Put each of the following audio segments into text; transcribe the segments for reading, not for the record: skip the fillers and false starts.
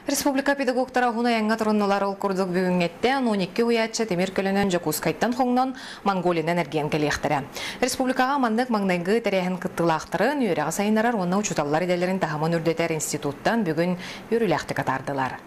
Республика педагогтара уһун айаҥҥа туруннулар. Ол курдук бүгүҥҥэттэн 12 уһуйааччы тимир көлөнөн Дьокуускайтан хоҥнон Монголиянан эргийэн кэлиэхтэрэ. Республикаҕа маннык маҥнайгы тэрээһин кыттыылаахтарын үөрэҕи сайыннарар уонна учууталлар идэлэрин таһымын үрдэтэр институттан бүгүн үөрүүлээхтик атаардылар.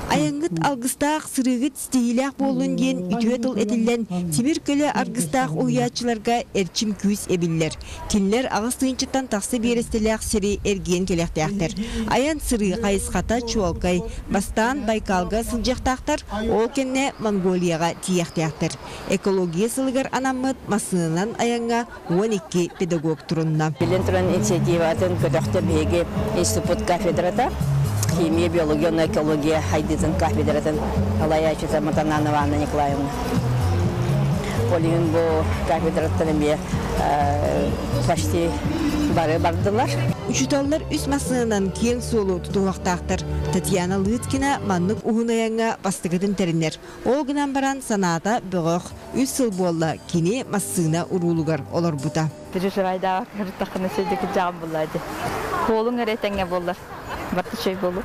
Айаҥҥыт алгыстаах, сырыыгыт ситиһиилээх буоллун диэн үтүө тыл этиллэн, тимир көлө аргыстаах уһуйааччыларга эрчим күүс эбиллэр. Кинилэр 8 тыһыынчаттан тахса биэрэстэлээх сири эргийэн кэлиэхтээхтэр. Айан сырыы хайысхата чуолкай. Бастаан Байкалга сылдьыахтаахтар, ол кэннэ Монголияҕа тиийиэхтээхтэр. Экология сылыгар анаммыт массыынанан айаҥҥа 12 педагог турунна. Биллэн туран, инициативатын көтөхтө биһиги институт кафедрата, химия, биология уонна экология хайдыытын кафедратын салайааччыта Матананова Анна Николаевна. Ол иһин бу кафедраттан эмиэ почти бары бардылар. Учууталлар үс массыынанан киэҥ суолу тутуһуохтаахтар. Татьяна Лыткина маннык уһун айаҥҥа бастакытын тэринэр. Ол гынан баран санаата бөҕөх. Үс сыл буолла кини массыына уруулугар олорбута. Переживайдаах кырыттаххына сирдики дьаам булла ди. Суолуҥ эрэ этэҥҥэ буоллар, барыта үчүгэй буолуо.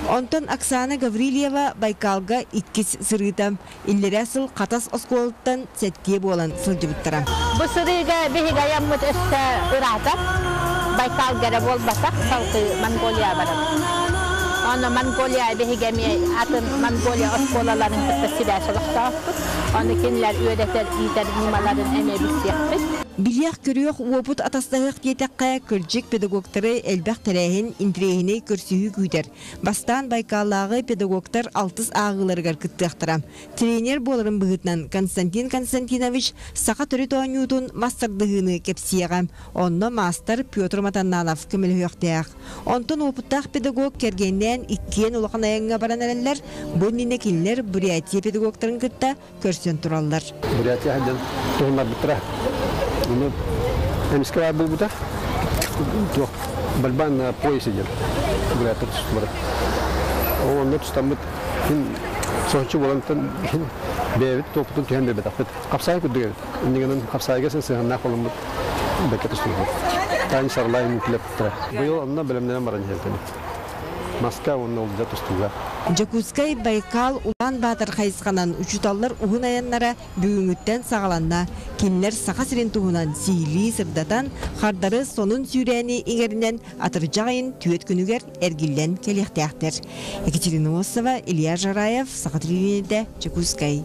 Онтон Оксана Гаврильева Байкалга иккис сырыыта. Иллэрээ сыл Хатас оскуолаттан сэттиэ буолан сылдьыбыттара. Бу сырыыга биһиги айаммыт өссө ыраатар. Байкалга эрэ буолбатах, салгыы Монголия барабыт. Ону Монголия биһиги эмиэ атын Монголия оскуолаларын кытта сибээс олохтоохпут. Ону кинилэр үөрэтэр, иитэр ньымаларын эмиэ билсиэхпит. Билиэх-көрүөх, уопут атастаһыах диэтэххэ, кырдьык педагогтары элбэх тэрээһин, интэриэһинэй көрсүһүү күүтэр. Бастаан Байкаллааҕы педагогтар алтыс ааҕыыларыгар кыттыахтара. Тренер буоларын быһыытынан Константин Константинович саха төрүт оонньуутун мас тардыһыыны кэпсиэҕэ. Онно маастар Петр Матаннанов көмөлөһүөхтээх. Онтон уопуттаах педагог кэргэнинээн иккиэн улахан айаҥҥа баран эрэллэр. Бу иннинэ кинилэр Бурятия педагогтарын кытта көрсөн тураллар. Бурятия сылдьан туһуннарбыттара. Ону эмискэ баар буолбута. Туох борьба на поясе диэн буряттар тустубара. Ол онно тустаммыт мин соһуччу буолантан бэйэбит туохпутун түһэн биэрбэтэхпит. Хапсаай курдук эбит. Иннигинэн хапсаайга сыһыаннаах буоламмыт бэккэ тустубуппут. Таня Сарлай мүкүлэптэрэ. Быйыл онно бэлэмнэнэн баран иһэлтэн. Маска уонна улдьа тустууга. Дьокуускай, Байкал, Улаан-Баатар хайысханан учууталлар уһун айаннара бүгүҥҥүттэн саҕаланна. Кинилэр Саха сирин туһунан сиһилии сырдатан, хардары сонун сүүрээни иҥэринэн атырдьах ыйын түөрт күнүгэр эргиллэн кэлиэхтээхтэр. Екатерина Осова, Илья Жараев, Саха телевидениетэ, Дьокуускай.